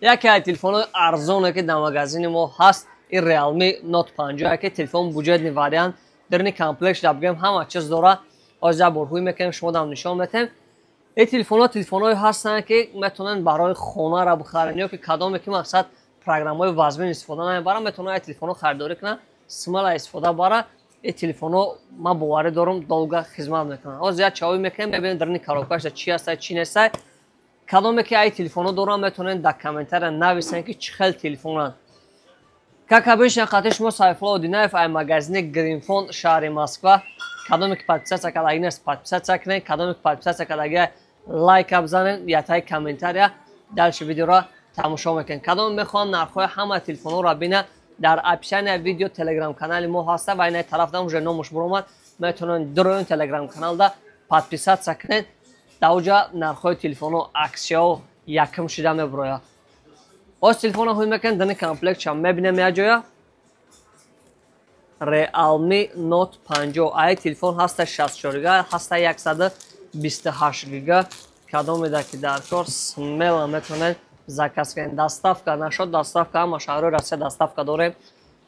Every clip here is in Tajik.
Яке аз телефонҳои арзоне, ки дар магазини мо ҳаст, ин Realme Note 50, ки телефон бюджетный вариант, дарни комплект да бигӯем, ҳама чиз дора. Ҳозир як бор ҳуй мекунем, шумо дам нишон метем. Ин телефонҳо телефонҳое ҳастанд, ки метавонанд барои хонара бихарен, ё ки кадоме ки, мақсад, программаҳои вазмин истифода намебаранд, метавонанд ин телефонҳо харидорӣ кунанд, смело истифода баранд. Ин телефонҳо, ман боварӣ дорам, долго хизмат мекунанд. Ҳозир як чавӣ мекунем, мебинем, дарни коробкаша чи ҳаста, чи неста. Кадоме ки ай телефонҳо доранд, метавонед дар комментария нависен, ки чӣ хел телефонанд. Как обычно, қати шумо Сайфулло Одинаев ай магазини Гринфон, шаҳри Москва. Кадоме ки подписаться кардаги нест, подписаться кунед. Кадоме ки подписаться кардаги, лайка бизанед, ятаи комментария. Дальше видеоро тамошо мекунед. Кадоме мехоҳам нархҳои ҳама телефонҳоро бинад, дар описания видео телеграм канали мо ҳаста ва инаи тараф уже номуш буромад. Метавонед дуроин телеграм каналда подписаться кунед. Дар уҷа нархҳои телефонҳо, аксияҳо якм шида мебурояд. Боз телефонро ҳуй мекунем, дани комплектшам мебинем як ҷоя. Realme Note 50, ай телефон ҳаста 64 гига, ҳаста 128 гига. Кадомеда ки дар кор, смело метавонед заказ кунед. Доставка нашод, доставка ҳама шаҳрҳои Россия доставка дорем,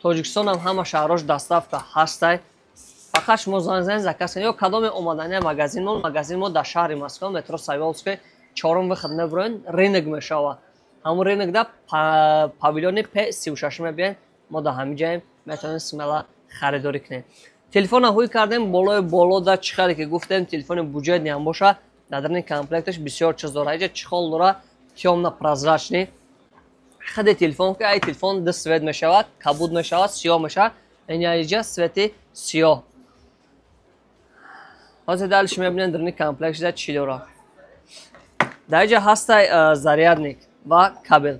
Тоҷикистонам ҳама шаҳрҳош доставка ҳастай. Фақат шумо занг занед, заказ кунед ё кадоме омадани магазин мо. Магазин мо дар шаҳри Москва, метро Савёловский, чорум выход мебуроен, рынок мешавад. Ҳамун рынокда павильони П36 мебиен, мо дар ҳамин ҷаем. Метавонед смело харидорӣ кунед. Телефонро ҳуй кардем, болои болода чӣ хеле ки гуфтем, телефони бюджетный ҳам боша, дар дарни комплекташ бисёр чиз дора. Иҷа чехол дора, тёмно прозрачный. Худи телефон ки ай телефон ду цвет мешавад: кабуд мешавад, сиёҳ мешавад. Иҷа цвети сиёҳ. Ҳозир дальше мебинем, дарни комплектшда чӣ дора. Дар иҷа ҳастай зарядник ва кабел.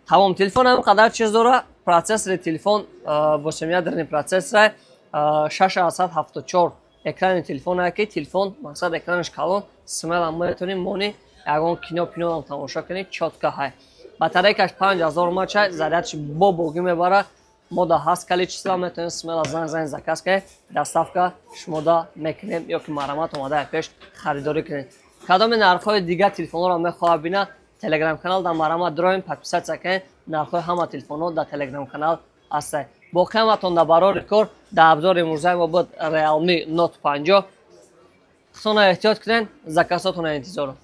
Тамом, телефон ҳам қадар чиз дора. Процессори телефон восемьядерный процессор, 6,74 экрани телефон, ки телефон, мақсад, экранаш калон, смело метавонем мони ягон кино пиноам тамошо кунед, чётко ҳай. Батарейкаш 5000 мАч, зарядш бо богӣ мебара. Мо да ҳаст количество, метавонем смело занг занг, заказ кунед, доставка шумода мекунем ё ки марҳамат, омада пеш харидорӣ кунед. Кадоми нархҳои дигар телефонҳоро мехоҳад бинад, телеграм канал дар марҳамат дроем, подписаться кунед. Нархҳои ҳама телефонҳо дар телеграм канал ҳастанд. Боқӣ ҳаматон дар барори кор. Дар обзори имрӯзаи мо буд Realme Note 50. Худтона эҳтиёт кунед, заказотона интизорам.